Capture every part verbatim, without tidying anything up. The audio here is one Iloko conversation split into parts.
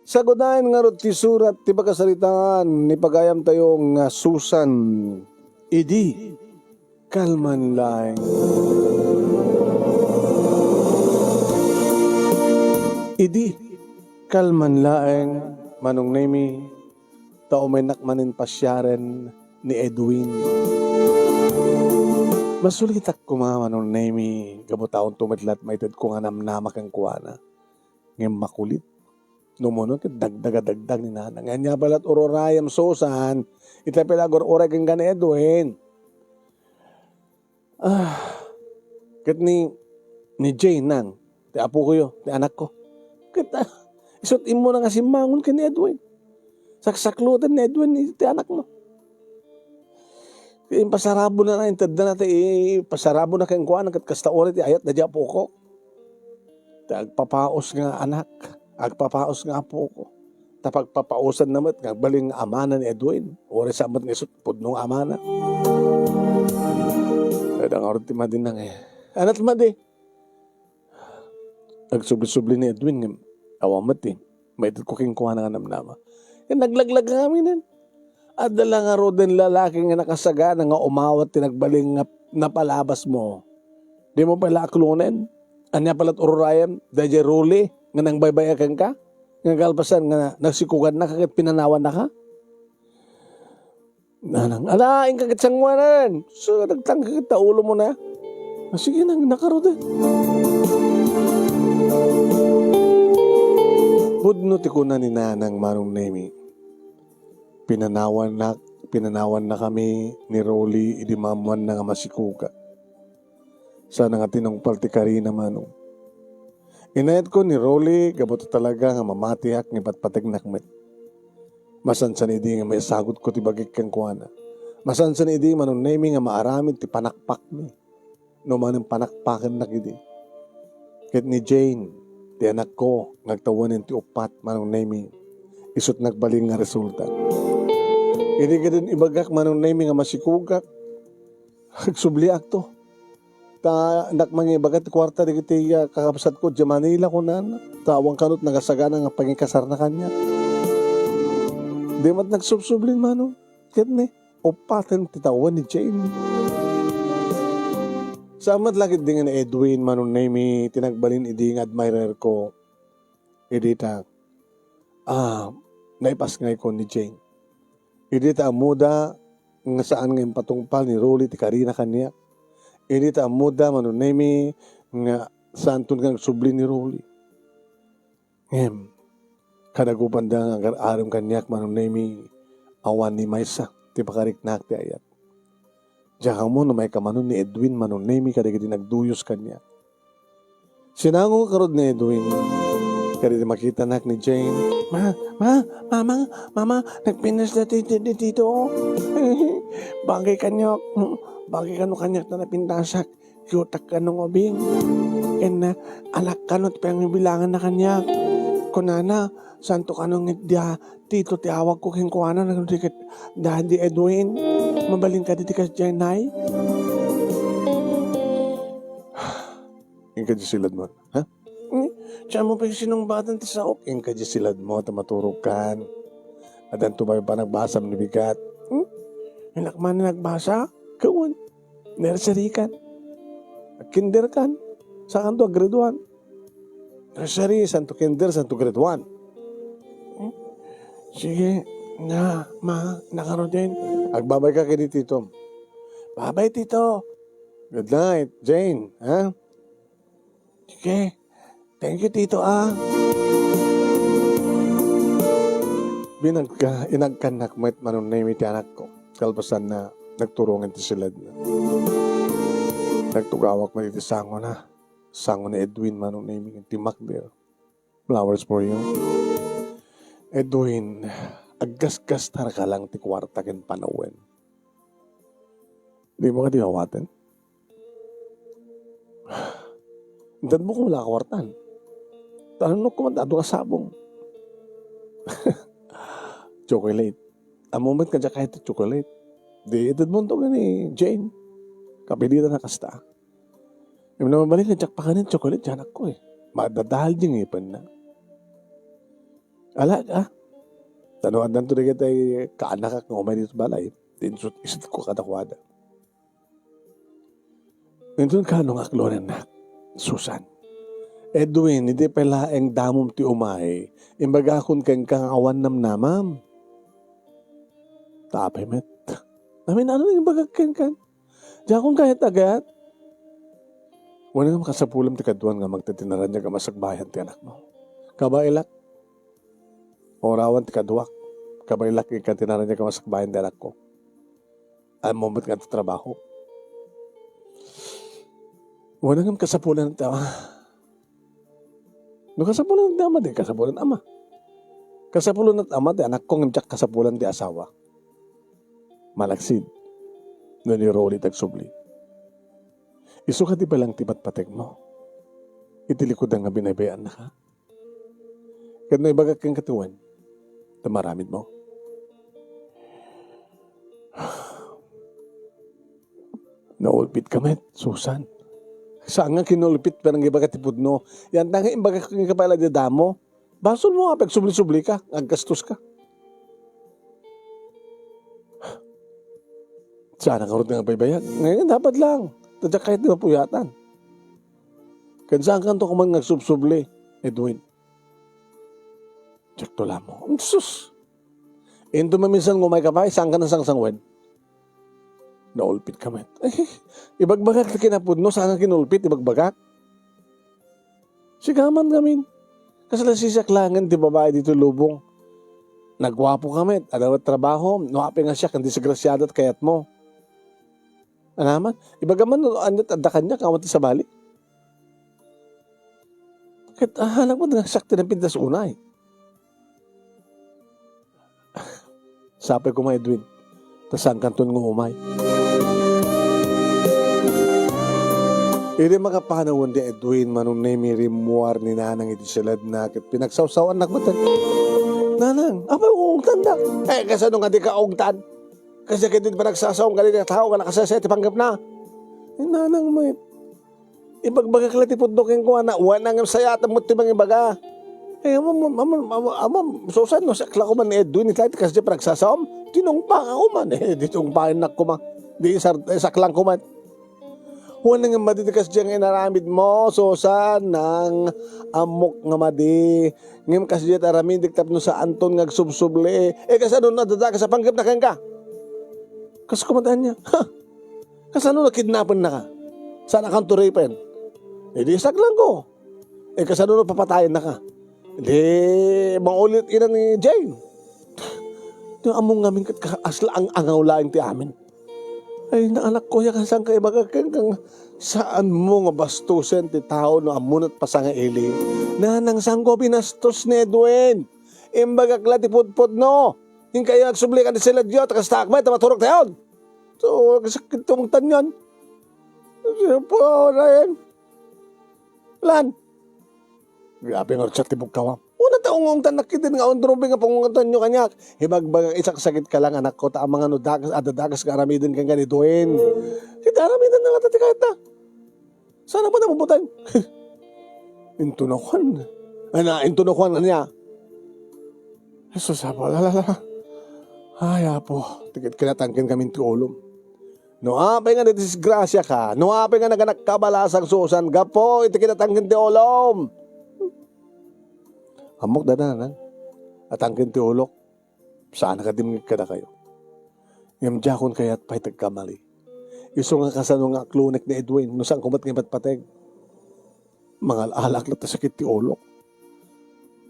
Sagudayen ngarud ti surat ti pakasaritaan ni pagayamtayo nga Susan, idi kalman laeng. Idi kalman laeng, Manong Nemi, ta umaynak manen pasiaren ni Edwin. Masulitak koma, Manong Nemi, gapu ta unto met laeng maitedko nga namnama kenkuana. Ngem makulit. No umano ket dagdagadagdag ni nanang. Ania pay laeng ururayem, Susan, ita pay laeng agur-uray kenka ni Edwin. Ah, ket ni, ni Jane, nang, ti apokoyo, ti anakko. Ket, ah, isut' immuna nga simmangon ken ni Edwin. Saksakloten ni Edwin ti anakmo. Impasaurona, inteddana ti ipasaurona kenkuana ket kasta uray ti ayat daydi apoko. Ta agpapaus nga anak, agpapaus nga apoko. Ta pagpapausanna met nga agbalin nga amana ni Edwin. Uray sa met nga isut' pudno nga amana. Adda ngarud ti madi, nang, eh. Ania ti madi? Agsubli-subli ni Edwin ngem awan met ti maitedko kenkuana nga namnama. Ket naglaglag ngamin. Adda la ngaruden lalaki nga nakasagana nga umawat ti nagbalin nga napalabasmo. Dimo pay la aklonen? Ania pay laeng ururayem, daydiay Rolly nga nangbaybay-a kenka? Nga kalpasan nga nagsikugannaka ket pinanawannaka? Nanang, ala, inka ket sangoanan. So, nagtangka ket ta ulomona. Ah, sige, nang, nakaruden. Pudno ti kuna ni nanang, Manong Nemi. Pinanawannak, pinanawannakami ni Rolly idi maammoanna nga masikuga. Saan nga tinungpal ti karina, Manong. Inayatko ni Rolly gapu ta talaga nga mamatiak nga ipatpategnak met. Masansan idi nga maisagutko ti bagik kenkuana. Masansan idi, Manong Nemi, nga maaramid ti panakpakmi. No manen panakpakennak idi. Ket ni Jane, ti anakko, nga agtawen ti uppat, Manong Nemi, isut' nagbalin nga resulta. Idi kadin ibagak, Manong Nemi, nga masikugak, agsubliakto. Ta, innak mangibaga ti kuarta dagiti, ah, kakabsatko idiay Manila, kunana. Ta awan kano ti nagasagana nga pangikasarna kaniak. Di met nagsubsublin, Manong. Ket ni, uppaten ti tawen ni Jane. Saan met la ketdi nga ni Edwin, Manong Nemi, ti nagbalin idi nga admirerko. Idi ta, ah, naipasngayko ni Jane. Idi ta ammoda nga saan nga impatungpal ni Rolly ti karina kaniak. Idi ta ammoda, Manong Nemi, nga saanton nga agsubli ni Rolly. Ngem, kadagupanda nga agar-arem kaniak, Manong Nemi, awan ni maysa ti pakariknaak ti ayat. Diak ammo no maikamanon ni Edwin, Manong Nemi, kadagiti nagduyos kaniak. Sinango ngarud ni Edwin kadagiti makitanak ni Jane. Ma, ma, mama, mama, nagpinas da ti, ti, ti tito. Bagay kaniak, bagay kano kaniak ta napintasak. Yutak kano nga ubing. Ken na, alak kano ti pangibilanganna kaniak. Kunana, saanto kano nga dia tito ti awagko kenkuana, nagano ti ket Daddy Edwin. Mabalin kadi ti kasdiay, Nay? Inka di siladmo, ha? Hmm? Saan mo pay sinungbaten ti saok? Inka di siladmo, ta maturogkan. Addanto pay panagbasam ni bigat. Hmm? Innak man nagbasa? Kawan. Nursery kan. Kinder kan. Saanto grade one? Nursery, saanto kinder, saanto grade one? Hmm? Sige, na, ma, nakaroden. Agbabay ka kay di tito. Babay, tito. Good night, Jane, ha? Sige. Thank you, tito, ah. Binagka, inagkannak met, Manong Nemi, ti anakko. Kalpasanna, nagturongen ti siladna. Nagtugawak met iti sangona. Sango ni Edwin, Manong Nemi, ti makder. Flowers for you. Edwin, aggasgastarka lang ti kuarta ken panawen. Di mo kadi awaten? Inted mo koma la a kuartan. Tanonok koma adu a sabong. Chocolate. Ammom met nga diak kayat ti chocolate. Di, ited mo ken ni Jane. Kapilitan a kasta. Ngem no mabalin nga diak pakanen chocolate, diak ko eh. Madadal di ngipenna. Ala, ah, ta no addanto dagiti kaanakak nga umay ditoy balay, ti insut-, isutko kadakuada. Inton kaano nga aklonennak, Susan. Edwin, idi pay laeng damom ti umay, imbagakon kenka nga awan namnamam. Ta apay met. Amin, ano nga imbagak kenka? Diakon kayat agayat. Wala nga makasapulam ti kaduan nga magtatinaraniag a masakbayan ti anakmo. Kabaelak. Orawan ti kaduak. Kabaelak iti katinaraniag a masakbayan ti anakko. Ammom met nga adda trabaho. Wala nga kasapulan ti ama. No kasapulan ti ama, di kasapulan ama. Kasapulan ti ama ti anakko, ngem diak kasapulan ti asawa. Malaksid, no ni Rolly ti agsubli. Isu kadi balang ti patpategmo. Iti likudan nga binaybay-annaka. Ket no ibagak kenka ti wen, ta maaramidmo. Naulpitka met, Susan. Saan nga kinulpit, panangibaga ti pudno. Yan ta nga imbagak kenka pay la di damo. Basolmo nga agsubli-sublika, aggastoska. Saan nga ngarud nga agbaybayag? Ngayon, dapat lang. Ta diak kayat ti mapuyatan. Ken saankanto koma nga agsubsubli, Edwin. Diakto la ammo. Sus! Inton maminsan nga umayka pay, saanka nasangsangwen? Naulpitka met. Ibagbagak ti kinapudno, saan nga kinulpit, ibagbagak. Sigaman ngamin. Kasla siak laengen ti babai ditoy lubong. Nagguapoka met, adda met trabahom, no apay nga siak nga disgrasiada ti kayatmo. Anaman, ibagam man no ania ti adda kaniak, awan ti sabali. Ket, ah, anak mo, nga siak ti napintas unay. Sapay koma, Edwin, ta saankanton nga umay. Idi makapanawen di Edwin, Manong Nemi, rimmuar ni Nanang iti siledna, ket pinagsawsawannak met. Nanang, apay, ungtandak? Eh, kasano nga di ka ungtan? Kasi kadin panagsasawang kadin a tao nga nakasaysayaat ti panggepna. Eh, Nanang, may ibagbagak la ti pudno kenkuana, wen, ngem sayaat met ti mangibaga. Eh, amam, amam, amam, amam, Susan, no, sakla ko man ni Edwin, itay, ti kasdi panagsasawam, tinungpa ka ko man, eh, di tungpaennak ko man, di isar-, isaklang ko man. Wen, ngem madi ti kasdi nga inaramid mo, Susan, nang ammok nga madi. Ngem kasdi ti aramidek tapno saanton nga agsubsubli. Eh, kasano no adda dakes a panggepna kenka? Kas ko man ania? Ha? Kasano no kidnapennaka? Saan a kanto rapen? Eh, di isaklang ko. Eh, kasano no papatayennaka? Di maulit ina ni Jane. Di ammo ngamin ket ka-, asla ang angaw laeng ti amin. Ay, naanak ko, ya, kasano ka ibaga ken kang saan mo nga bastusen ti tao no ammo nat pasangaili? Nanang, saan ko binastos ni Edwin? Imbagak la ti pudpudno. Inkayo agsubli ka ni sila Dio, ta kasta akmet, ta maturog tayon. So, kasakit tong tanyan. Siya po, Ryan. Lan. Grabe nga rutsak ti bugkawam. Una ta ungongtan nakit nga undrubi nga pangungongtan nyo kaniak. Ibagbagak, isaksakit ka lang, anak ko, ta amang ano dakas, adda dakas nga aramiden kang gani Dwayne. Ti aramiden na lang ti kayat na. Sana pa namabutang. Intunokan. Ana, intunokan niya. Jesus, apa, la, la, la. Ay, apo, tikit kinatangkin kami ti ulom. No apay nga nadisgrasya ka, no apay nga naganak ka balasang Susan, gapo iti kinatangken ti ulom. Ammok dadanan, atangken ti ulok, saan ka dimngeg kadakayo. Ngem diakon kayat pay ti agkamali. Isu nga kasano nga aklonek ni Edwin, no saan ko met nga ipatpateg. Mangal-alak la ta sakit ti ulok.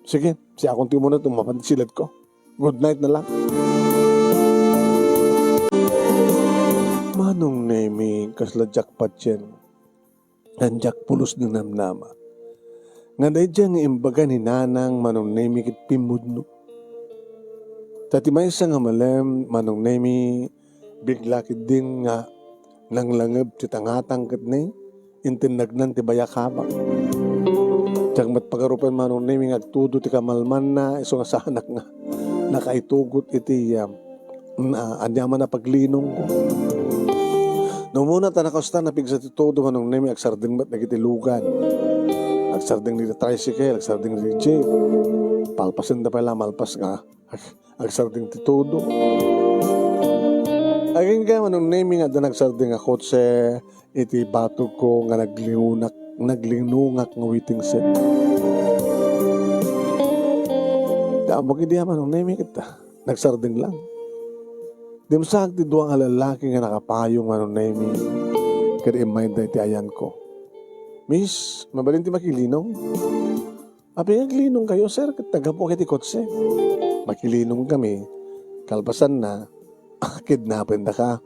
Sige, siakon ti umuna, tumapan ti siledko. Good night na lang. Manong Nemi, kasla diak patien. Ngem diak pulos ni namnama. Nga daydiay nga imbaga ni Nanang Manong Nemi ket pimmudno. Ta ti maysa nga malem, Manong Nemi, bigla ketdin nga nanglangeb ti tangatang ket ni, intennagnan ti bayak habak. Diak met pagarupen Manong Nemi nga agtudo ti kamalmanna, isu nga saanak nga nakaitugot iti, um, na, aniaman a paglinong ko. No umuna ta nakasta, napigsa ti todo Manong Nemi, agsardeng met dagiti lugan. Agsardeng dagiti tricycle, agsardeng dagiti jeep. Malpasen da pay la, malpas nga ag-, agsardeng ti tudo. Agingga, Manong Nemi, nga adda nagsardeng a kotse iti batogko nga naglingunak, naglinungak nga waiting shed. Ti ammok idi a, Manong Nemi, ket nagsardeng lang. Dimsaag ti dua nga lalaki nga nakapayong, Manong Nemi, ket immayda iti ayanko. "Miss, mabalin ti makilinong?" "Apay nga aglinongkayo, sir, ket naggapuak iti kotse?" "Makilinongkami. Kalpasanna, kidnapendaka."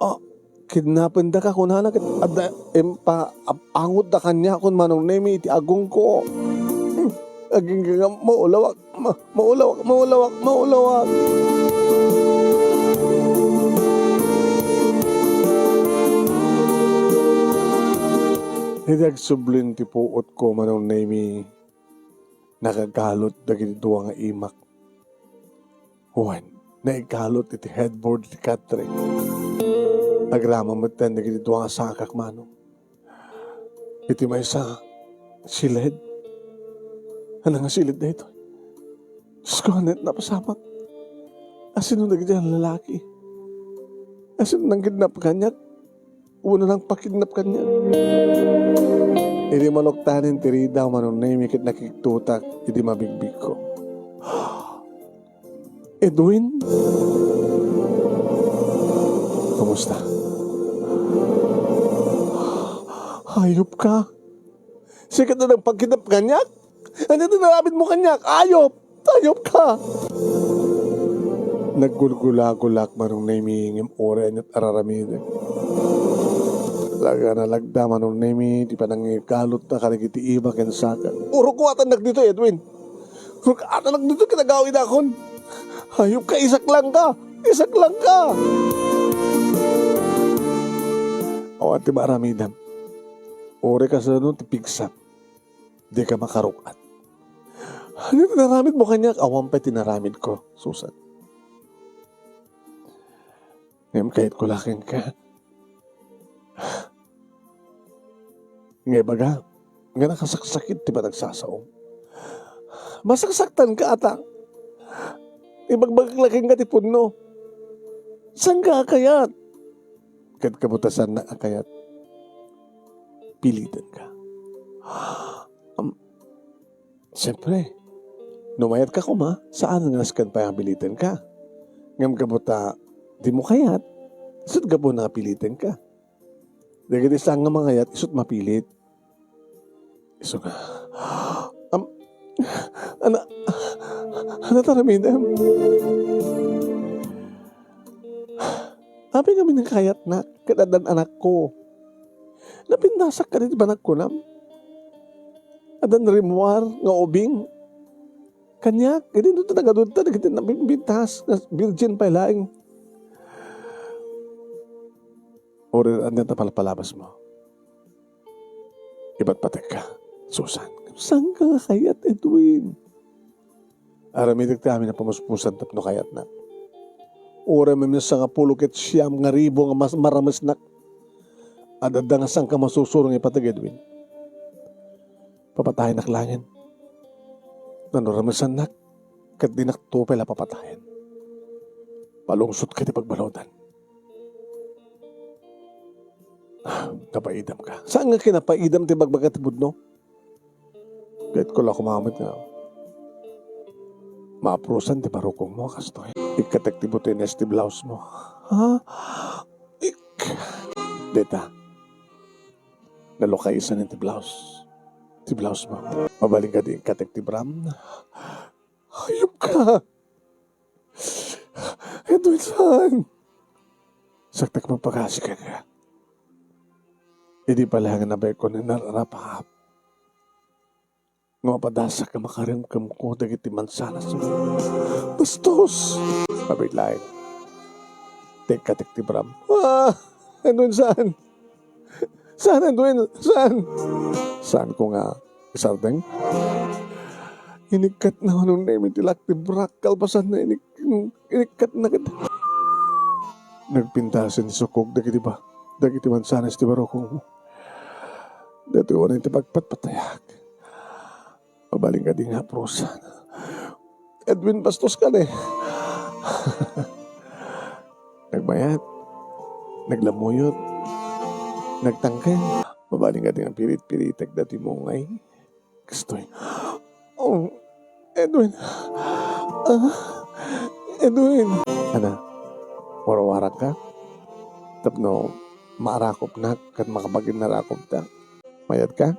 "Ah, kidnapendaka," kunana, ket adda impa-, ap-, angotda kaniakon, Manong Nemi, iti agongko. Agingga nga maulawak, ma-, maulawak, maulawak, maulawak. Idi agsublin ti puotko, Manong Nemi, nakagalot dagiti dua nga imak. Wen, naigalot iti headboard ti katrik. Agrama metten dagiti dua nga sakak, Manong. Iti maysa, siled. Ania nga siled daytoy? Diyos ko, ania ti napasamak? Asino dagiti a lalaki? Asino nangkidnap kaniak? Wenno nangpakidnap kaniak? Idi maluktanen ti ridaw, Manong Nemi, ket nakiktutak iti mabigbigko. "Edwin? Kumusta? Hayop ka? Sika ti nangpakidnap kaniak? Ania ti inaramidmo kaniak? Hayop! Hayop ka!" Naggulgulagulak, Manong Nemi, ngem uray aniat araramidek. Talaga, nalagda, Manong Nemi, ti panangigalotna kadagiti imak ken sakak. "Urukoatannak ditoy, Edwin! Ruk-atannak ditoy ket agawidakon! Hayop ka, isaklangka! Isaklangka!" Awan ti maaramidem. Uray kasano ti pigsam, dika makaruk-at. "Ania ti inaramidmo kaniak?" "Awan pay ti inaramidko, Susan. Ngem kayatko la kenka. Nga ibaga nga nakasaksakit ti panagsasaom. Masaksaktanka, ata. Ibagbagak la kenka ti pudno. Saanka a kayat?" "Ket kabutasannak a kayat, pilitenka." Am, Siyempre, no mayatka koma, saan nga nasken pay a pilitenka. Ngem gapu ta dimo kayat, isut' gapuna nga pilitenka. Dagiti saan nga mangayat, isut' mapilit. Isu nga, am, ana, ana, taramidem. Apay ngamin nga kayatnak ket addan anakko? Napintasak kadi ti panagkunam? Addan rimmuar nga ubing kaniak, idi no ti nagadudta dagiti napimpintas nga virgin pay laeng. Uray ania ti palpalabasmo? Ipatpatekka, Susan. Saanka nga kayat, Edwin? Aramidek ti amin a pamuspusan tapno kayatnak. Uray mamin sangapulo ket siam nga ribu nga mas-, maramesnak. Adda nga saanka masusuro nga ipateg, Edwin. Papatayenak laengen. Nano ramesannak, ket dinakto pay la papatayen. Palungsotka iti pagbaludan. Napaidamka. Saan nga kinapaidam ti bagbaga ti pudno? Kayatko la koma met nga maaprosan ti barukongmo a kastoy. Ikkatek ti butines ti blouse mo. Ha? Ik-, dita. Nalukaisan ti blouse. Ti blouse mo. Mabalin kadi ikkatek ti bram. Hayop ka! Edwin, saan? Saktak mapagasi ka nga. Idi pala nga nabay ko ni nararapap. Nga mapadasak nga makaremkemko dagiti mansanas. Bastos! Abay laeng. Tekka, tekka ti bram. Ah! Edwin, saan? Saan, Edwin? Saan? Saanko nga isardeng? Inikkatna, Manong Nemi, ti lak ti brak, kalpasanna inik-, inikkatna ket nagpintasen ti sukog dagiti ba-, dagiti mansanas ti barukongmo. Daytoy unay ti pagpatpatayak. Mabalin kadi nga aprosan. Edwin, bastos ka ne. Nagmayat, naglamuyot, nagtangken. Mabalin nga ti pirit-piritek dati mungay. Kastoy. Oh, Edwin. Ah, Edwin. Ana, warwarak ka? Tapno maarakopnak ket makabaginnarakopta. Mayat ka?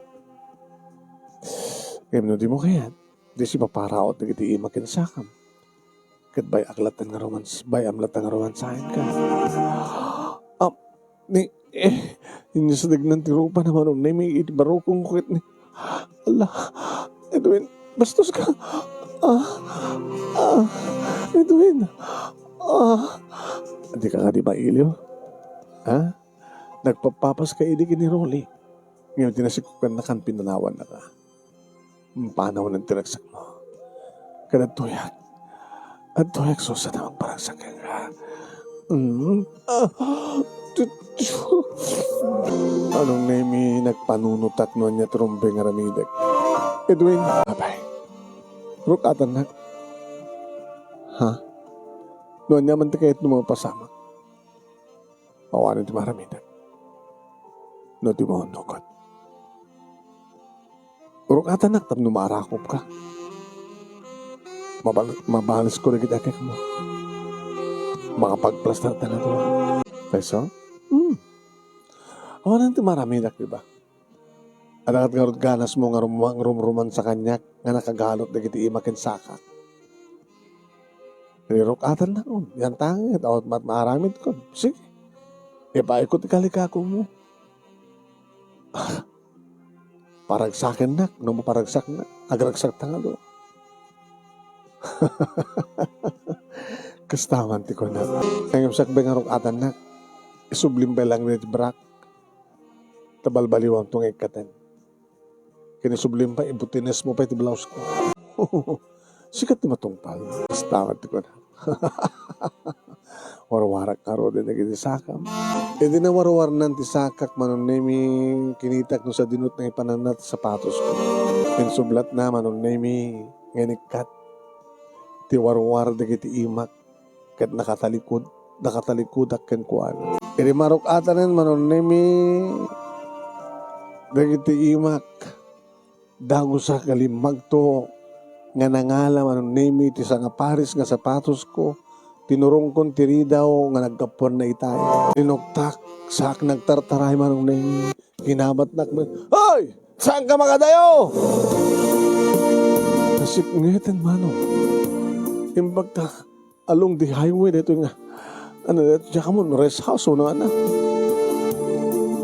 Ngem no dimo kayat, di sipaparaot dagiti ima ken sakam. Ket bay-ak latta nga romans-, bay-am latta nga romansaenka. Ah, ni, eh, inyasdegnan ti rupana, Manong Nemi, iti barukongko ket ni, ala, Edwin, bastos ka. Ah, ah, Edwin. Ah. Di ka kadi mailiw? Ha? Nagpapapas ka idi ken ni Rolly. Ngem ti nasikukan nakan pinanawan na ka. Panaw ti ragsakmo. Ket adtoyak, adtoyak, Susan, a mangparagsak kenka. Mm. Ah, tu-, tu-, Manong Nemi, nagpanunotak no ania ti rumbeng nga aramidek. Edwin, apay. Ruk-atannak. Ha? No ania man ti kayatmo nga mapasamak. Awanen ti maaramidek. No di mo nukot. Ruk-atannak tapno maarakop ka. Mabal-, mabalesko dagiti agek mo. Makapagplastar ta nga dua. Kaysa? Hmm. Awanen ti maaramidek, di ba? Adda ket ngarud ganasmo nga rum-, rumrumansa kaniak nga nakagalot dagiti ima ken sakak. Ruk-atannak, oh, yan tanget, awat mat-, maaramidko. Sige. Ipaayko ti kalikakumo. Paragsakennak, no maparagsaknak, agragsak ta nga dua. Kasta man ti kunak. Ngem sakbay nga ruk-atannak, isublim pay laeng dagiti brak. Ta balbaliwanto nga ikkaten. Ken isublim pay, ibutinesmo pay ti blouse ko. Sika ti matungpal. Kasta man ti kunak. Warwarak ngaruden dagiti sakam. Idi nawarwarnan ti sakak, Manong Nemi, kinitak no sadino ti naipananna ti sapatosko. Insublatna, Manong Nemi, nga inikkat ti warwar dagiti imak ket nakatalikod, nakatalikodak kenkuana. Idi maruk-atanen, Manong Nemi, dagiti imak, dagusak nga limmagto nga nangala, Manong Nemi, ti sangaparis nga sapatosko, tinurongkon ti ridaw nga naggapuanna itay. Linuktak, saak nagtartaray, Manong Nemi. Kinabatnak met, "Hoy! Saan ka makadayo?" Nasipngeten, Manong. Imbagta, along the highway daytoy nga, ano, daytoy, diak ammo no rest house wenno ania.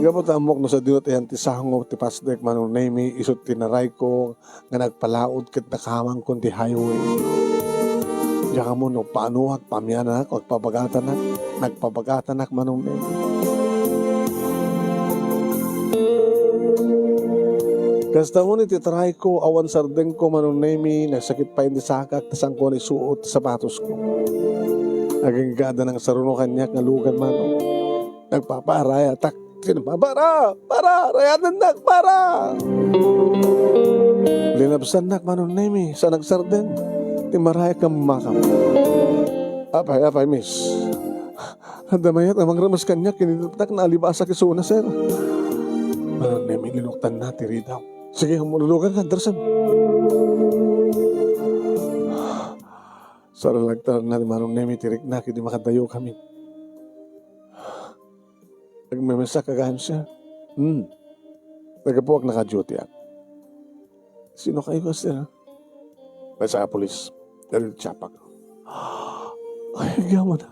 Gapu ta ammok no sadino ti ayan ti sango ti pasdek, Manong Nemi, isu ti narayko nga nagpalaod ket nakawangkon ti highway. Diak ammo no paanoak, paamiananak, agpabagatanak, nagpabagatanak, Manong Nemi. Kasta mo ni ti trayko, awan sardengko, Manong Nemi, nagsakit pay ti sakak, ta saanko isuot ti sapatosko. Agingga adda nangsaruno kaniak nga lugan, Manong. Nagpaparayatak. Sino ba? Para! Para! Rayatennak! Para! Linabsannak, Manong Nemi, sa nagsardeng. Ti marayak nga makam. Apay, apay, miss. Adda mayat a mangrames kaniak, kinititnak nga alibasak isuna, sir. Manong Nemi, linuktanna ti ridaw. Sige, umulugan ka, Anderson. Saralagtaran ni Manong Nemi ti rikna, idi makadayo kami. Nagmemesak ka gayam, sir? Hmm. Naggapuak, naka-duty ak. Sino kayo, sir? Maysa a pulis. Dagiti Tiapak. Ay, agyaman.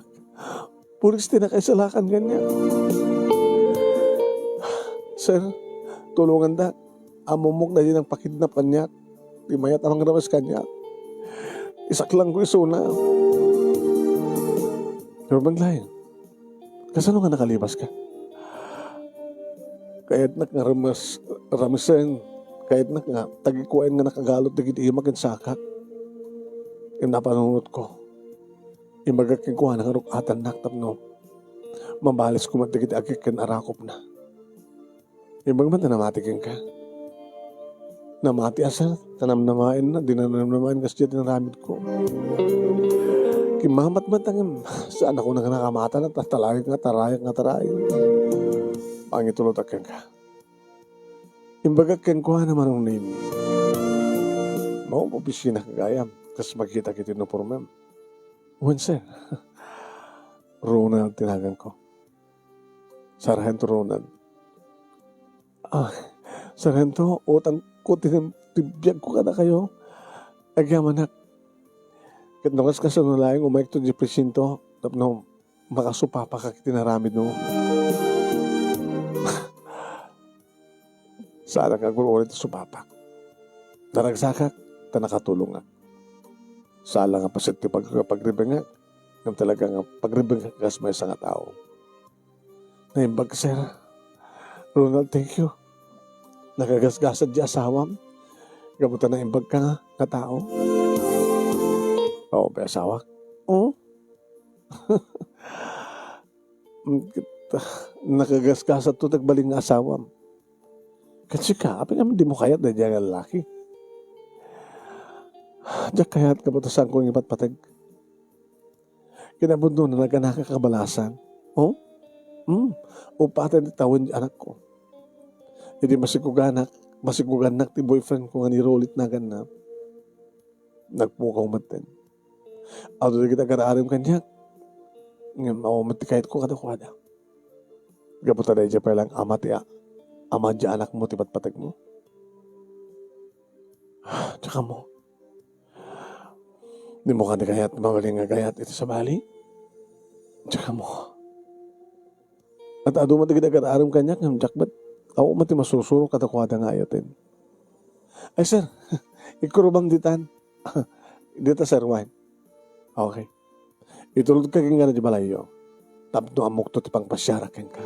Pulis ti nakaisalakan kaniak. Sir, tulonganda. Ammok daydi nangpakidnap kaniak. Ti mayat a mangrames kaniak. Isaklangko isuna. Pero Manglay, kasano nga nakalibaska? Kayatnak nga rames-, ramesen, kayatnak nga tagikuaen nga nakagalot dagiti ima ken sakak. Ngem napanunotko. Imbagak kenkuana nga ruk-atannak tapno mabalesko met dagiti agik ken arakopna. Imbag man ta namati kenka. Namati a, sir. Kanamnamaenna, dina namnamaen kasdiay ti naramidko. Kimmamatmat ngem, saanakon a nakamatan, a tarayek nga tarayek nga tarayek. Pangitulodak kenka. Imbagak kenkuana, Manong Nemi. Maom opisina gayam, kas makitak iti uniformem. Wen, sir. Ronald ti naganko. Sargento Ronald. Ah, Sargento, utangko ti, ti biagko kadakayo. Agyamanak. Ket no kas kasano laeng umayek to diay presinto, tapno makasupapak iti naramidmo. Saanak nga agur-uray ti supapak. Naragsakak, ta nakatulongak. Saan la nga paset ti pag-, pagribengak, ngem talaga nga pagribengak kas maysa nga tao. Naimbag, sir. Ronald, thank you. Nakagasgasat ti asawam. Gapu ta naimbag ka nga, nga tao. Oo, may asawak. Oh? Nakagasgasat to, nagbalin nga asawam. Ket sika, apay nga dimo kayat daydiay nga lalaki? Diak kayat, gapu ta saanko nga ipatpateg. Kinapudno na nag-anakak a kabalasan. Oh? Hmm. Upaten ti tawen ti anakko. Idi masikuganak, masikugannak ti boyfriend ko nga ni Rolit naganna, nagpukaw metten. Adu dagiti agar-arim kaniak. Ngem awan met ti kayatko kadakuada. Gapu ta daydiay pay lang ama ti a-, ama ti anakmo ti patpategmo. Tsaka mo. Dimo kadi kayat mabalin nga agayat iti sabali? Tsaka mo. At adu met dagiti agar-arim kaniak ngem diak met, awan met ti masursurok kadakuada nga ayaten. Ay, sir, ikurubam ditan. Dita, sir, wine. Okay. Itulodka kenka idiay balayyo. Tapno ammokto ti pangpasiarak kenka.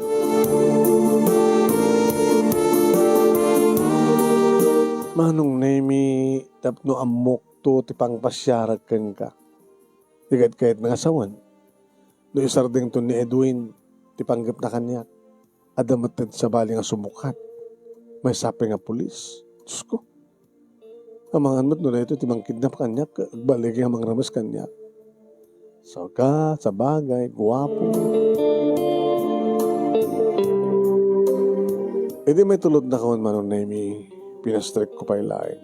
Manong Nemi, tapno ammokto ti pangpasiarak kenka. Di kayat-kayatna nga sawen. No isardengto ni Edwin ti panggepna kaniak, adda metten sabali nga sumukat. Maysa pay nga pulis. Diosko. Amangan met no daytoy ti mangkidnap kaniak, agbaligi nga mangrames kaniak. Saka, sabagay, guapo. Idi maitulodnaka, Manong Nemi, pinastrekko pay laeng.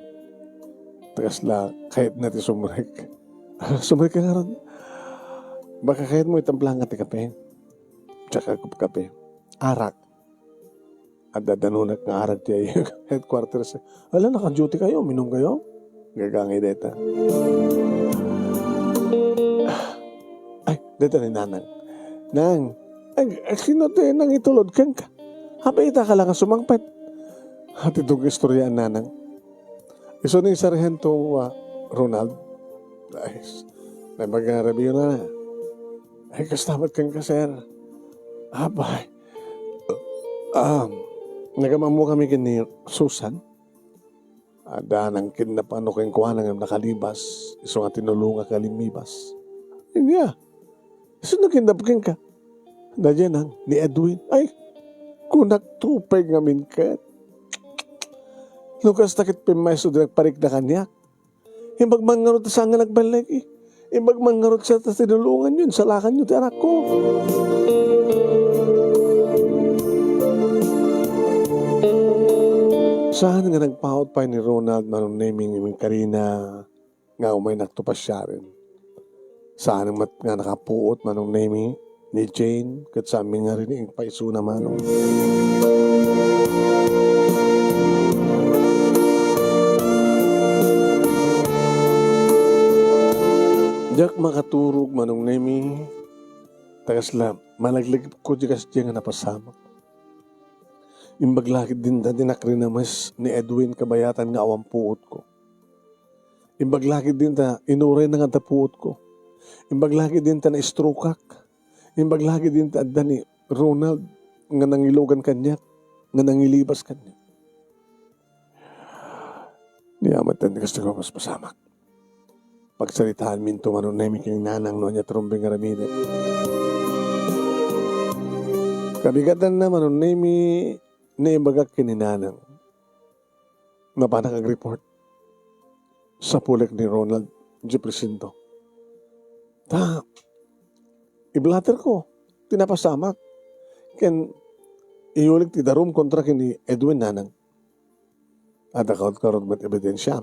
Ta kasla, kayatna ti sumrek. Sumrek ka ngarud. Baka kayatmo itamplanka ti kape. Tsaka kape. Arak. Adda danunak nga arak ti headquarters. Ala, naka-duty kayo, minum kayo? Gagangay dayta. Ay, dayta ni Nanang. Nang, ay, ay, sino ti nangitulod kenka? Apay, ita ka lang a sumangpet. Ati dong istorya, Nanang. Isu ni Sargento, ah, Ronald. Ay, s-, naimbag nga rabiyo na. Ay, kasta met kenka, sir. Apay. Um, nagamammo kami ken ni Susan. Adda nangkidnap kenkuana ngem nakalibas. Isu nga tinulongak nga limmibas. Ania? Isu nangkidnap kenka? Daydiay nang, ni Edwin. Ay, kunak tupay ngamin ket. No kasta ket pimmayso ti nagparikna kaniak. Imbag man ngarud ta saan nga nagballeg, eh. Imbag man ngarud sa ta tinulonganyo, insalakanyo ti anakko. Saan nga nagpaut pay ni Ronald, Manong Nemi, ngem karina nga umaynakto pasiaren. Saan met nga nakapuot, Manong Nemi, ni Jane, ket saanmi nga riniing paisuna, Manong. Diak makaturog, Manong Nemi, ta kasla, malaglagipen ko diay kasdiay nga napasamak. Imbag la ketdin ta ti nakrinames ni Edwin kabayatan nga awan puotko. Imbag la ketdin ta inurayna nga adda puotko. Imbag la ketdin ta na-stroke-ak. Imbag la ketdin ta adda ni Ronald nga nangilugan kaniak, nga nangilibas kaniak. Nia met ti kasta nga paspasamak. Pagsaritaanminto, Manong Nemi, ken ni Nanang no ania ti rumbeng nga aramidek. Kabigatanna, Manong Nemi, naimbagak ken ni Nanang. Napanak agreport. Sapulek ni Ronald idiay presinto. Ta, iblaterko ti napasamak. Ken iyulik ti darum kontra ken ni Edwin, nanang. Adda kano ngarud met ebidensia?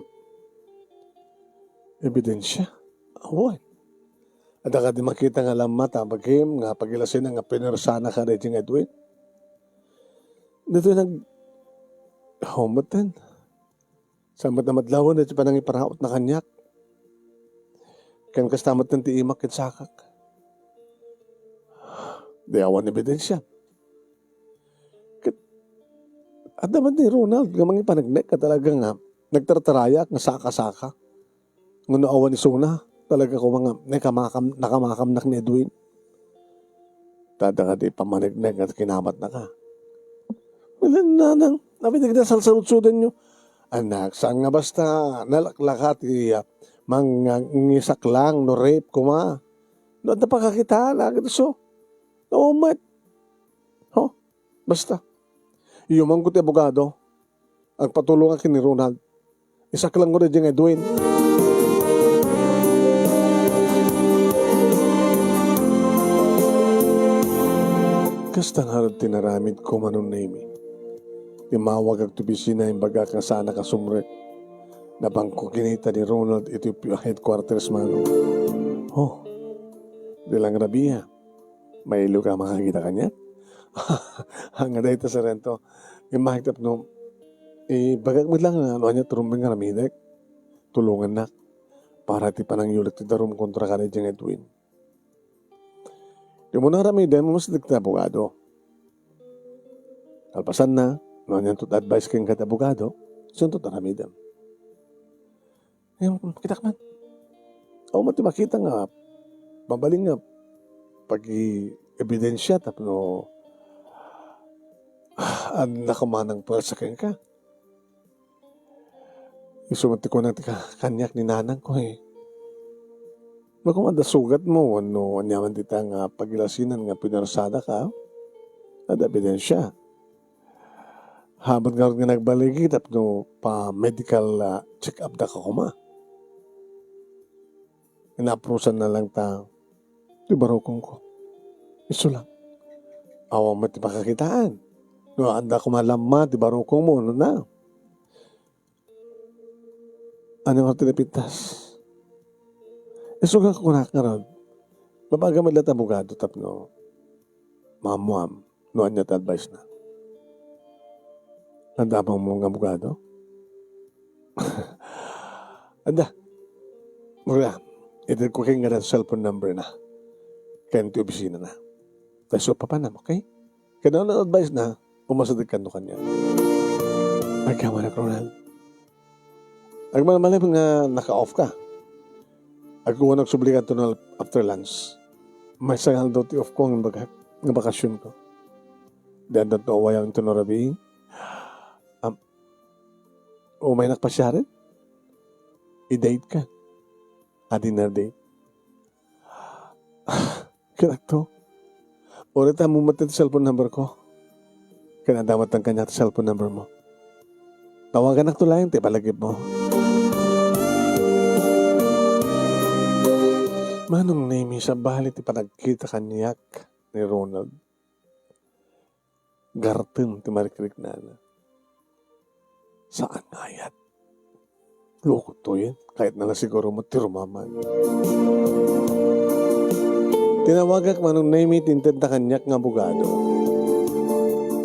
Ebidensia? Awan. Adda kadi makita nga lamma ta bagim nga pagilasinan nga pinuersanaka daydiay nga Edwin? Ditoy nag-, awan metten. Saan met a madlawen daytoy panangiparautna kaniak. Ken kasta metten ti imak ken sakak. Di awan ebidensia. Ket adda met ni Ronald nga mangipaneknek nga talaga nga nagtartarayak nga saka-saka. Ngem no awan isuna, talaga koma nga nakamakam-, nakamakamnak ni Edwin. Ta adda kadi pammaneknek nga kinamatnaka. Wen, nanang, awan dagiti nasalsaludsodanyo. Anak, saan nga basta nalaklaka ti, ah, mangisaklang no rape koma. No adda pakakitaan, agad isu. No, met. Ho? Basta. Iyumanko ti abogado. Agpatulongak ken ni Ronald. Isaklangko daydiay nga Edwin. Kasta ngarud ti naramidko, Manong Nemy. Timmawagak ti opisina, imbagak nga saannak a sumrek. Napanko kinita ni Ronald iti headquarters, Manong. Oh, di lang rabii. Mailo ka makakita kaniak? Nga dayta, Sargento. Immahek tapno ibagak met lang no ania ti rumbeng nga aramidek. Tulongannak para ti panangiyulik ti darum kontra kadaydiay nga Edwin. Di mo nang aramiden, umasideg ti abogado. Kalpasanna, no anianto ti advice kenka ti abogado, isunto ti aramidem. Ngem, kitak man. Awan met ti makita nga mabalin nga pag-i-, ebidensia tapno, ah, adda koma nangpuersa kenka. Isu met ti kuna ti ka-, kaniak ni nanangko, eh. No koma adda sugatmo wenno aniaman dita nga pagilasinan nga pinuersadaka, adda ebidensia. Haanmo ngarud nga nagbaligi tapno pa-medical, ah, check-up daka koma. Inaaprosanna lang ta ti barukongko. Isu lang. Awan met ti pakakitaan. No adda koma lamma ti barukongmo, no na. Ania ngarud ti napintas? Isu nga kunak ngarud, mabaga met latta abogado tapno maammuam no ania ti advice na. Adda apongmo nga abogado? Adda. Wala. Itedko kenka ti cellphone number na ken ti opisina na. Ta isu papanam, okay? Ken no advice na, umasideg kano kaniak. Agkammanak, Ronald. Agmalmalem nga naka-off ka. Agkuan agsubli kanto no after lunch. Maysa nga aldaw ti off ko nga baka-, nga bakasionko. Di adda to awayan to no rabii. Am, umaynak pasiaren? I-date ka. A dinner date. Ket agto. Uray ta ammo met ti cellphone number ko. Ken adda met kaniak ti cellphone number mo. Tawagannak to laeng ti ipalagipmo. Manong Nemy, sabali ti panagkita kaniak ni Ronald. Gartem ti marikriknana. Saan nga ayat. Loko to yen. Kayatna la siguro met ti rumaman. Tinawagak, Manong Nemy, ti intedna kaniak nga abogado.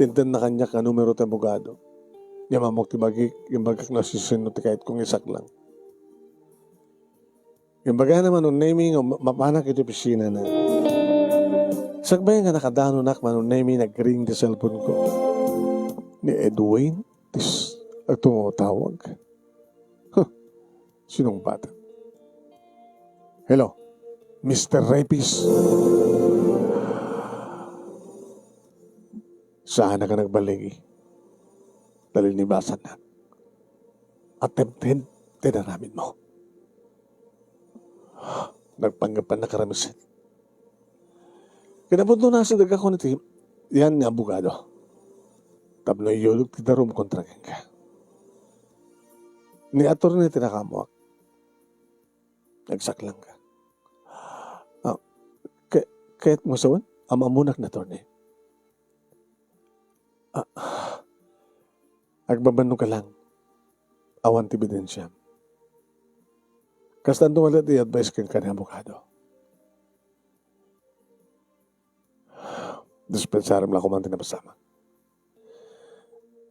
Ti intedna kaniak nga numero ti abogado. Immawag ti bagik, imbagak no siasino ti kayatko nga isaklang. Imbagana, Manong Nemy, nga ma-, mapanak iti opisinana. Sakbay nga nakadanonak, Manong Nemy, nagring ti cellphone ko. Ni Edwin ti s-, tumawag. Huh, sinong bata? Hello, Mister Rapist. Saan ka nagbaligi? Talinibasan na. Attempted ti inaramidmo. Nagpanggepannaka rabisit. Kinapudno, nasideg ako iti yan nga abogado. Tapno iyulog ti darum kontra kenka. Ni attorney ti nakaammoak. Nagsaklangka. Ah, kay-, kayatmo sawen? Am-ammonak ni attorney. Ah, agbabannoka lang. Awan ti ebidensiam. Kastanto met ti advice kenka ni abogado. Dispensarem la koma ti napasamak.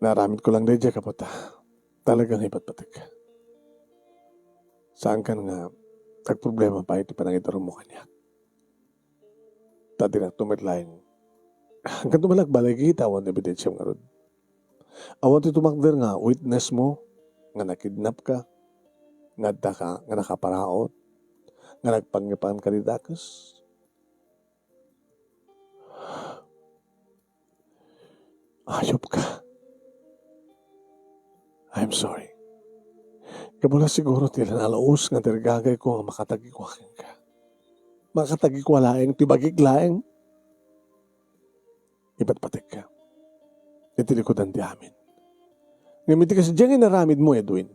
Naaramidko lang daydiay gapu ta talaga nga ipatpatek. Saankan nga agproblema pay ti panangiturongmo kaniak. Ta dinakto met laeng. Hangkan tumalak balay kita awan ebidensiam ngarud. Awan ti tumakder nga witness mo nga nakidnap ka, nga adda ka, nga nakaparaot, nga nagpangipan ka ti dakes. Ayop ka. I'm sorry. Gapu na siguro ti nalaus nga dargagayko nga makatagikua kenka. Makatagikua laeng, ti bagik laeng. Ipatpatekka. Iti likudan ti amin. Ngem iti kasdiay nga inaramidmo, Edwin,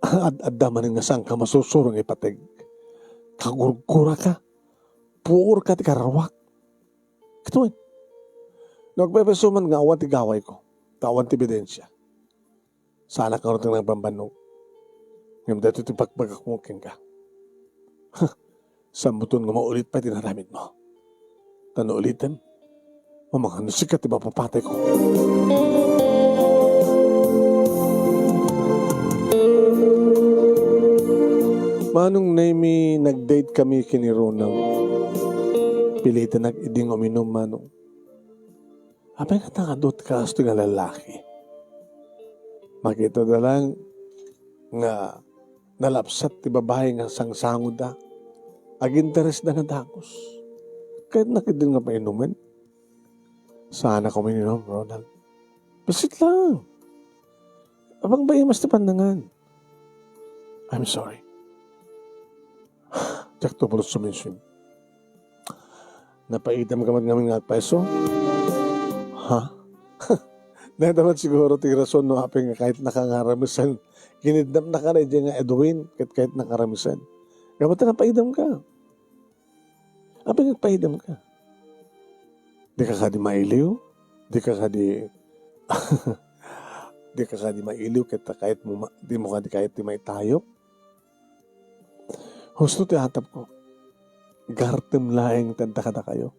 ad-, adda manen nga saanka masursuro nga ipateg. Kagurguraka. Puorka ti kararuak. Ket wen, no agpaypayso man nga awan ti gawayko, ta awan ti ebidensia, saanak ngarud nga nagbambannog. Ngem daytoy ti pagbagakmo kenka. Sambuton nga maulit pay ti naramidmo. Ta no ulitem, mamangan no sika ti mapapatayko. Manong Nemy, nag-date kami ken ni Ronald. Pilitenak idi nga uminum, Manong. Apay nga nakadot ka kastoy nga lalaki? Makitada lang nga nalapsat ti babai nga sangsangoda. Aginteresda nga dagus. Kayatnak idin nga painumen. Saanak uminum, Ronald. Bassit lang. Apay nga imas ti pannangan. I'm sorry. Diakto pulos suminsum. Napaidam ka met ngamin nga agpayso? Ha? Dayta met siguro ti rason no apay nga kayatnaka nga aramisen. Kinidnapnaka daydiay nga Edwin, ket kayatnaka aramisen. Gapu ta napaidam ka. Apay nga agpaidam ka? Dika kadi mailiw? Dika kadi, dika kadi mailiw ket ta kayatmo ma-, dimo kadi kayat ti maitayok? Husto ti atapko. Gartem laeng ti adda kadakayo.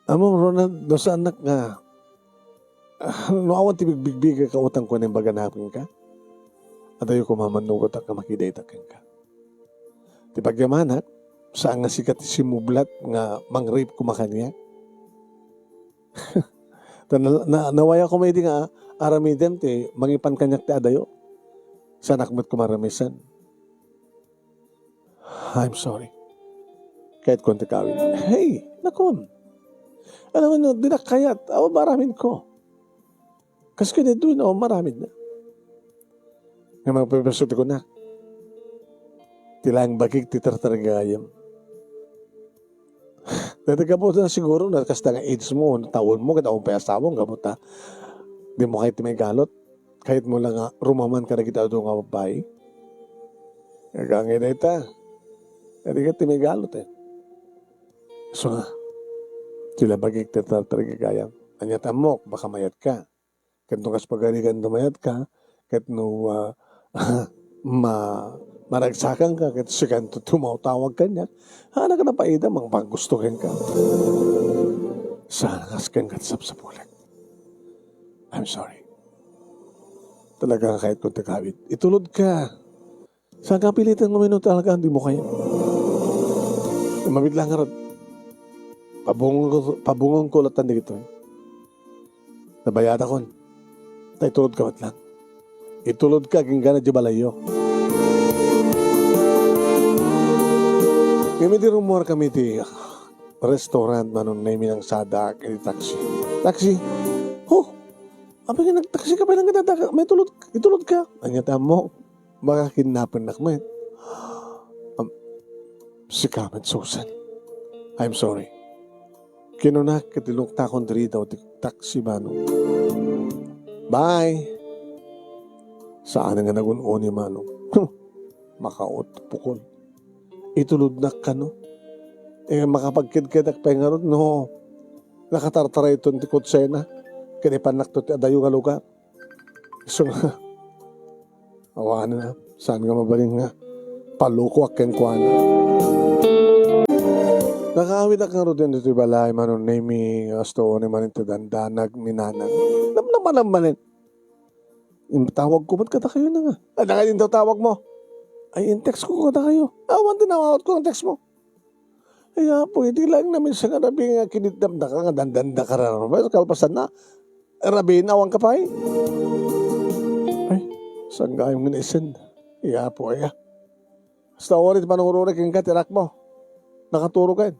Ammom, Ronald, no saanak nga, ah, no awan ti bigbigbigek a utangko nga imbagana kenka, adayo koma mannugotak nga makidayta kenka. Ti pagyamanak, saan nga sika ti simmublat nga mang-rape koma kaniak. Ta na, na, nawaya koma idi nga aramidem ti mangipan kaniak ti adayo. Saanak met koma aramisen. I'm sorry. Kayatko ti kawil. Hey, nakon. Alam mo, dinak kayat. Awan maaramidko. Kas ken Edwin, awan maaramidna. Nga magpapasok ti kunak. Ti laeng bagik ti tartarigagayam. Dati gapu ta siguro, na kasta nga age mo, taon mo, ket awan pay asawam, gapu ta, di mo kayat ti maigalot. Kayat mo lang nga rumaman kadagiti adu nga babbai. Agangay dayta. Kadi ket ti maigalot, eh. So nga, sila bagik ti tartarigagayam. Ania ti ammok, baka mayat ka. Ket no kas pagarigan ta mayat ka, ket no, ah, ma-, maragsakan ka, ket sikan ti tumawtawag kaniak, haannak a napaida, mangpagusto kenka. Saan a kas kenka ti sapsapulek. I'm sorry. Talaga nga kayatko ti kawil. Itulod ka. Saan ka pilitan nga umino talaga, di mo kaya. Mabiit lang ngarud. Pabungon ko, pabungon ko latta dagitoy. Nabayatakon. Ta itulod ka met lang. Itulod ka, agingga na di balayyo. Ngem idi rummuar kami ti restaurant, Manong Nemy, nangsada iti taxi. Taxi? Huh! Apay nga nagtaxi ka pay lang nga dada-, maitulod, itulod ka. Ania ti ammok? Baka kidnapennak met. Am, sika met, Susan. I'm sorry. Kinunak ket linuktakon diri daw ti taxi, Manong. Bye! Saan nga nagun-uni, Manong. Makaut, pukol. Itulodnak kano. Eh, makapagkedkedak pay ngarud, no? Nakatartara iton ti kutsena. Ket ipannakto ti adayo nga lugar. Isu nga, awanen, saan nga mabalin nga palukoak kenkuana. Nakaawidak ngarud ditoy balay, Manong Nemy, asto ni manen ti dandanag ni Nanang. Namnamanan manen. Intawagko met kadakayo na nga. Adda kadi intawtawagmo? Ay, in-text ko kadakayo. Awan ti nawawatko nga text mo. Ay, Apo, idi laeng naminsan nga rabii nga kinidnapdaka nga dandandaka ra, kalpasanna, rabii, awanka pay. Ay, saan gayam nga naisend? Ay, Apo, aya. Hasta uri ti panungruna kenka ti rakmo. Nakaturog kayon.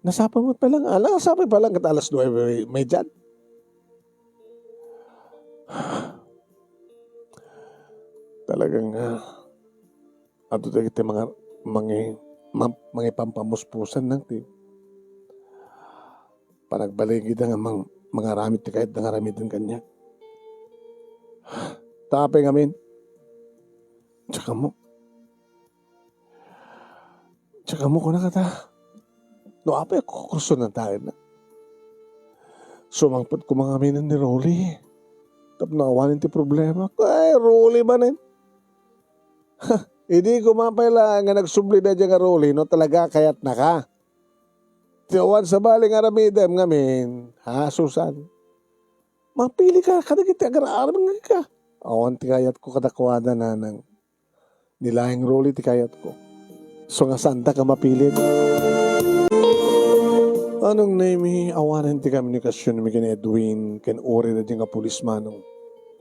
Nasapa met pay lang, ala, nasapa pay lang ket alas nuebe median. Talaga nga, adda dagiti manga-, mangi-, mam-, mangipampamuspusan nang ti panagbaligida nga mang-, mangaramid ti kayatda nga aramiden kaniak. Ta apay ngamin? Tsaka mo. Tsaka mo kuna kata. No apay, kukursunan tayo na. Sumangpet koma ngamin ni Rolly. Tapno awanen ti problema. Ay, Rolly manen. Ha, idi koma pay la nga nagsubli daydiay nga Rolly, no talaga kayatnaka. Ti awan sabali nga aramidem ngamin, ha, Susan? Mapili ka kadagiti agar-aramidka. Awan ti kayatko kadakuada, Nanang. Ni laeng Rolly ti kayatko. So nga saandaka mapilit. Manong Nemy, awanen ti komunikasionmi ken Edwin, ken uray daydiay nga pulis, Manong.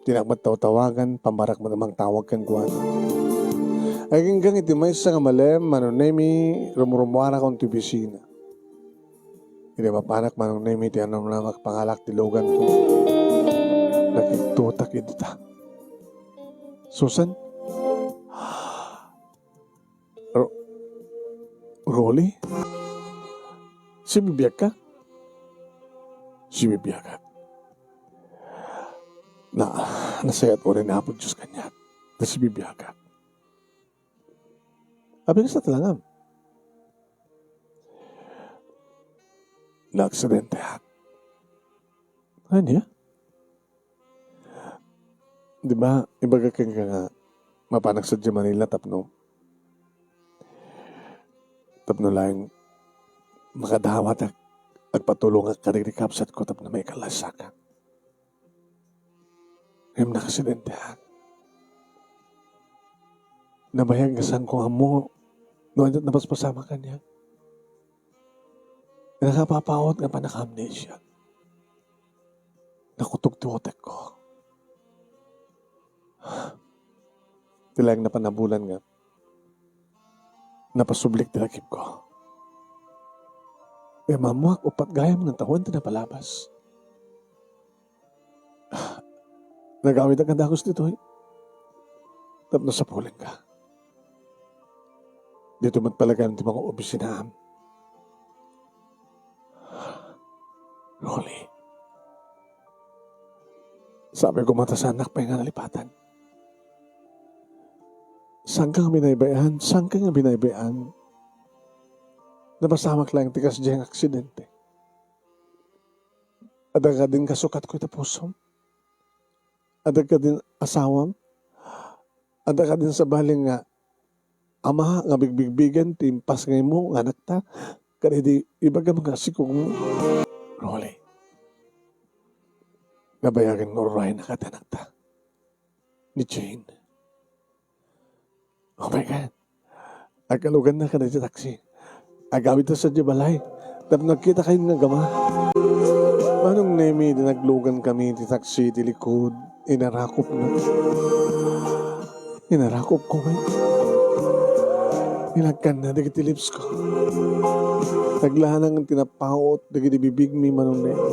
Dinak met tawtawagan, pammarak met a mangtawag kenkuana. Aginggang iti maysa nga malem, Manong Nemy, rumrumuarakon ti opisina. Idi mapanak, Manong Nemy, ti anamnamak pangalak ti luganko. Nakigtotak ita. Susan? Ro-, Rolly? Sibibiagka? Sibibiagak. Na, nasayaat uray ni Apo Dios kaniak. Ta sibibiagak. Apay kasta ti langam? Naaksidente ak. Ania? Di ba, ibagak kenka nga mapanak sadiay Manila tapno, tapno laeng makadawat ak, agpatulongak kadagiti kabsatko tapno maikalasak. Ngem naaksidente ak. Nabayag nga saanko ammo no ania ti napaspasamak kaniak. Nakapapaut nga panaka-amnesia. Nakutog ti utekko. Ti laeng napan a bulan nga napasublik ti lagipko. Ngem ammoak uppat gayam nga tawen ti napalabas. Nagawidak nga dagus ditoy. Tapno sapulenka. Ditoy met palagan ti mga opisinaam. Rolly, sabi ko, matasanak pay nga nalipatan. Sangka nga binaybay-an, sangka nga binaybay-an. Napasamak lang ti kasdiay nga aksidente. Adda kadin kasukatko iti pusom? Adda kadin asawam? Adda kadin sabali nga ama nga bigbigbigen ti impasngaymo nga anakta? Kadaydi ibagam nga sikogmo? Rolly, nabayagan nga ururayenna ti anakta. Ni Jane. Oh my God. Agkaluganna kadagiti taksi. Agawidta sadiay balay. Tapno agkitakayo nga agama. Manong Nemy, idi naglugan kami ti taksi iti likud, inarakopna. Inarakopko met. Inagkanna dagiti lips ko. Naglanang ti napaut dagiti bibigmi, Manong Nemy.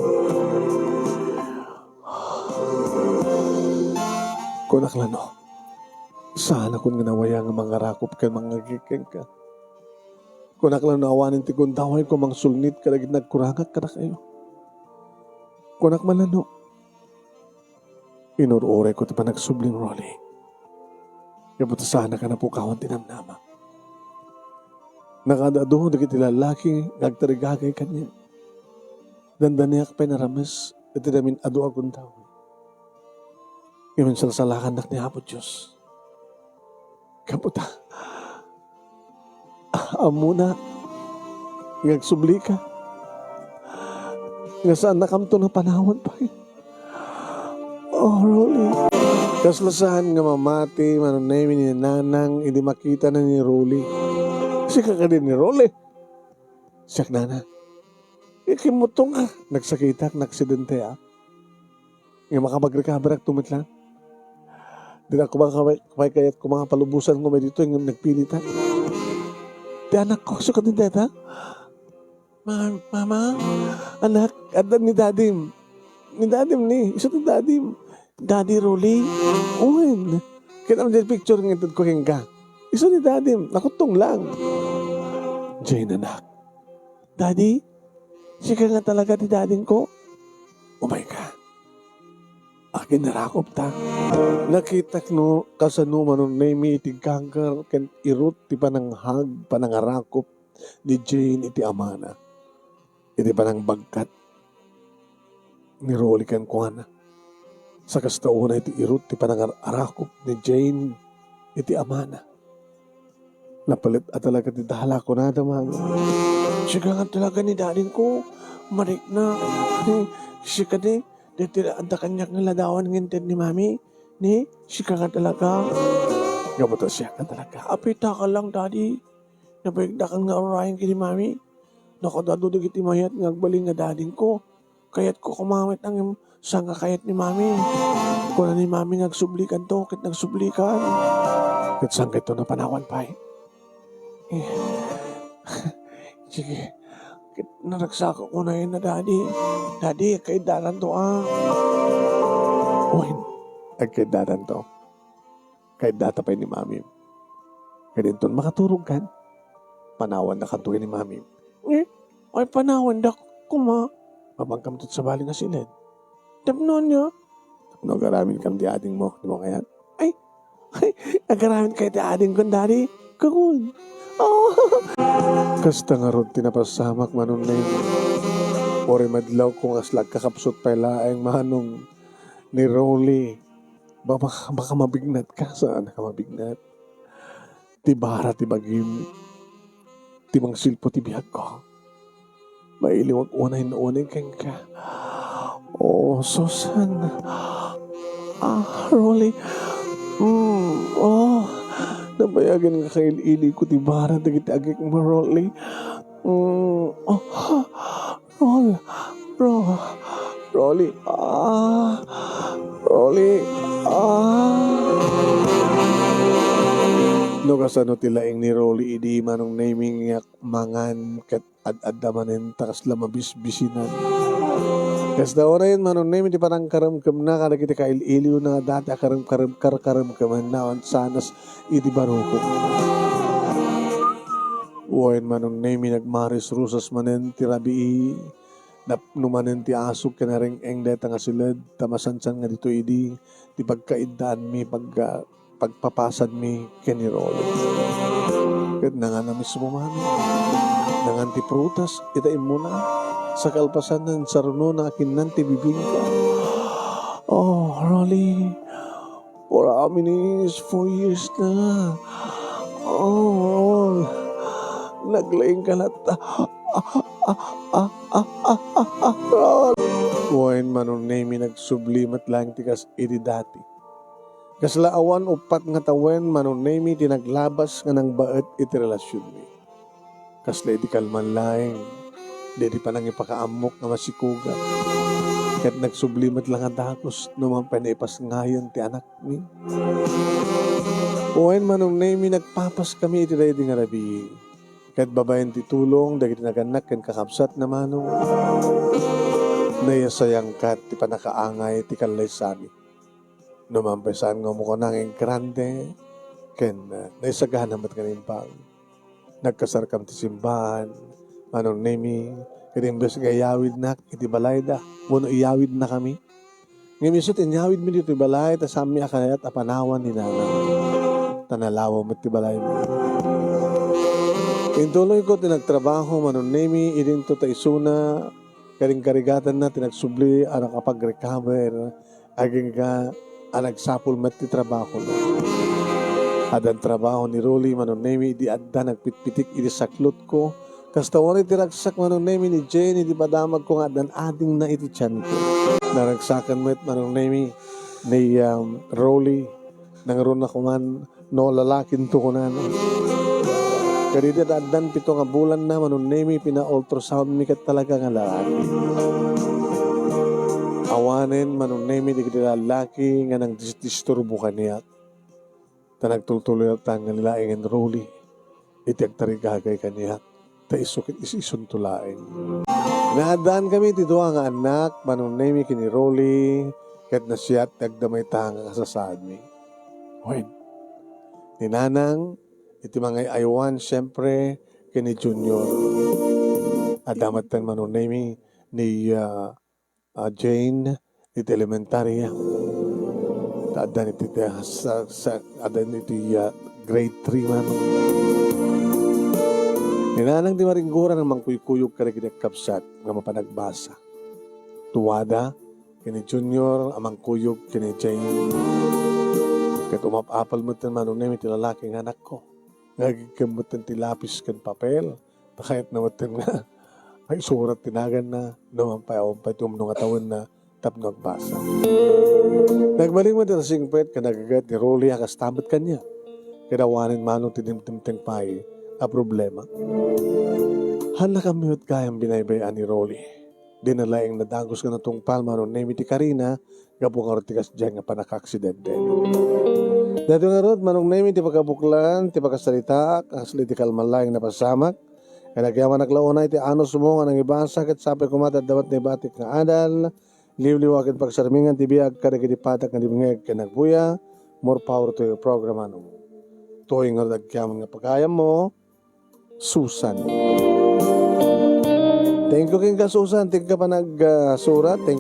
Kunak la no, saanakon nga nawaya nga mangarakop ken mangngegngeg kenka. Kunak la no awanen ti gundawayko a mangsulnit kadagiti nagkurangak kadakayo. Kunak man la no, inur-urayko ti panagsublim, Rolly. Gapu ta saanak a napukawan ti namnama. Nakaad-adu dagiti lallaki nga agtarigagay kaniak. Dandaniak pay narames iti namin-adu a gundaway. Ngem insalsalakannak ni Apo Dios. Gapu ta, ammona nga agsublika. Nga saannakamto napanawan pay. Oh, Rolly. Kasla saan nga mamati, Manong Nemi, ni Nanang, idi makitana ni Rolly. Sika kadi ni Rolly? Siak, Nana. Ikimmutong ka. Nagsakitak, naaksidente, ah. Nga makapag-recover-ak tumitla. Dina ko ba kapay, kapay kayat ko mga palubusan ko may dito, yung nagpilitan. Ti anak ko, so kadin deta? Ma-, mama, anak, adda ni dadim. Ni dadim ni, isu ti dadim. Daddy Rolly, wen. Kita mo dyan picture nga itud ko kenka. Isu ni dadim, nakuttong lang. Jane, anak. Daddy, sika nga talaga ti dading ko. Umay ka. Akin narakop ta. Nakitak no kasano Manong Nemi iti ganggar ken irut ti pananghag, panangarakop ni Jane iti amana. Iti panangbagkat ni Rolly kenkuana. Sakasta unay ti irut ti panangarakop ni Jane iti amana. Napalit a talaga ti dala, kunada man. Sika nga talaga ni dading ko, marikna. Sika di, deti adda kaniak nga ladawan nga inted ni mami. Ni, sika nga talaga. Gapu ta siak nga talaga. Apita ka lang, daddy. Nabalikdakan nga urayen ken ni mami. Nakaad-adu dagiti mayat nga agbalin nga dading ko. Kayat ko koma met ngem saan nga kayat ni mami. Kuna ni mami nga agsublikanto, ket nagsublikan. Ket saan kayto napanawan pay? Eh, sige. Ket naragsak ko na yun na, daddy. Daddy, agkaiddatanto, ah. Wen, agkaiddatanto. Kaiddata pay ni mami. Ket inton makaturog kan, panawandakanto ken ni mami. Eh, ay panawandak, kuma. Mapangkamto sabali nga siled. Tapno ania? Tapno agaraminkam ti adingmo, di mo kayat? Ay, ay, agaramin kay ti ading kon, daddy. Kakun. Oh. Kasta ngarud ti napasamak, Manong Neng. Uray madlaw ko nga agkakapsut pay laeng, Manong, ni Rolly. Ba-, baka, baka mabignat ka, saan ka mabignat? Ti bara ti bagim, ti mangsilpo ti biag ko. Mailiwak unay no unay kenka. Oh, Susan. Ah, Rolly. Mm, oh, nabayagen nga kail-ili ko ti bara dagiti agik mo, Rolly. Mm, oh, Rol, Rol, Rolly, ah, Rolly, ah. No kasano ti laing ni Rolly idi Manong Nemi nga mangan ket ad-adda manen ta kasla mabisbisinan. Kasta unayen Manong Nemi ti panangkaremkemna kadagiti kail-iliwna nga dati a karem-, karem-, kar-, karemkemenna awan sanas iti barukok. Wen Manong Nemi nagmarisrusas manen ti rabii. Napno manen ti asuk ken nareng-eng dayta nga siled, ta masansan nga ditoy idi ti pagkaiddaanmi, pagka-, pagpapasanmi ken ni Rolly. Ket nangan a mismo manen. Nangan ti prutas ita immuna. Sa kalpasanna, insarunona a kinnan ti bibingka. Oh, Rolly, For how many years? Four years na. Oh, Rol. Naglaing ka latta. Ah, ah, ah, ah, ah, ah, ah, Rol. Wen Manong Nemi nagsubli met laeng ti kas idi dati. Kasla awan uppat nga tawen Manong Nemi ti naglabas nga nangbaet iti relasionmi. Kasla idi kalman laeng, daydi panangipakaammok nga masikugan. Ket nagsubli met la nga dagus no mapay naipasngayon ti anakmi. Wen Manong Nemi, nagpapaskami iti daydi nga rabii. Ket babaen ti tulong dagiti nagannak ken kakabsatna, Manong, naisayangkat ti pannakaangay ti kallaysami. No mapay saan nga umukona nga ingrande, ken, ah, naisagana met nga naimbag. Nagkasarkam ti simbaan, Manong Nemi, ket imbes nga iyawidnak iti balayda, wenno iyawidnakami. Ngem isu ti inyawidmi ditoy balay, ta saanmi a kayat a panawan ni Nanang. ta nalawa met ti balaymi. Intuloyko ti nagtrabaho, Manong Nemi, idinto ta isuna, karinkarigatanna ti nagsubli a nakapag-recover, agingga a nagsapul met ti trabahona. Addan trabaho ni Rolly, Manong Nemi, idi adda nagpitpitik iti saklotko, kasta wen iti ragsak, Manong Nemi, ni Jane, idi padamagko nga addan adingna iti tianko. Naragsakan met, Manong Nemi, ni, um, Rolly, nangruna koman no lalakinto kunana. Kadidi addan pito nga bulanna, Manong Nemi, pina-ultrasoundmi ket talaga nga lalaki. Awanen, Manong Nemi, dagiti lalaki nga nangdisdisturbo kaniak. Ta nagtultuloy laeng nga laengen, Rolly, iti agtarigagay kaniak, ta isu ket is-isunto laeng. Naaddankami ti dua nga annak, Manong Nemi ken ni Rolly, ket nasayaat ti agdama ita nga kasasaadmi. Wen, ni Nanang, iti mangay-aywan, siempre, ken ni Junior. Adda metten, Manong Nemi, ni, ah, ah, Jane iti elementarya. Ta addan iti, ah, sa, sa, addan iti, ah, grade three man. Ni Nanang ti maringguran a mangkuykuyog kadagiti agkabsat nga mapan agbasa. Tuada ken ni Junior a mangkuyog ken ni Jane. Ket umap-apal metten, Manong Nemi, ti lalaki nga anakko. Nga agigkem metten ti lapis ken papel. Ta kayatna metten nga maisurat ti naganna, no man pay awan pay ti umno nga tawenna tapno agbasa. Nagbalik met ti nasingpet ken nagaget ni Rolly a kasta met kaniak. Ket awanen, Manong, ti dimdimteng pay a problema. Haanna kami met gayam binaybay-an ni Rolly. Dina laeng nadagus nga natungpal, Manong Nemi, ti karina gapu ngarud ti kasdiay nga pannakaaksidente. Daytoy ngarud, Manong Nemi, ti pagkabuklan ti pagkasaritaak, kasla iti kalman laeng napasamak. Ket agyamanak la unay ti anusmo nga nangibasa, ket sapay koma ti adda met naibatik nga adal, liwliwa ken pagsarmingan ti biag kadagiti padak nga dimngeg ken nagbuya. More power to your program, Manong. Toy ngarud agyaman nga pagayammo, Susan. Thank you kenka, Susan. Thank you panag, ah, surat. Thank you.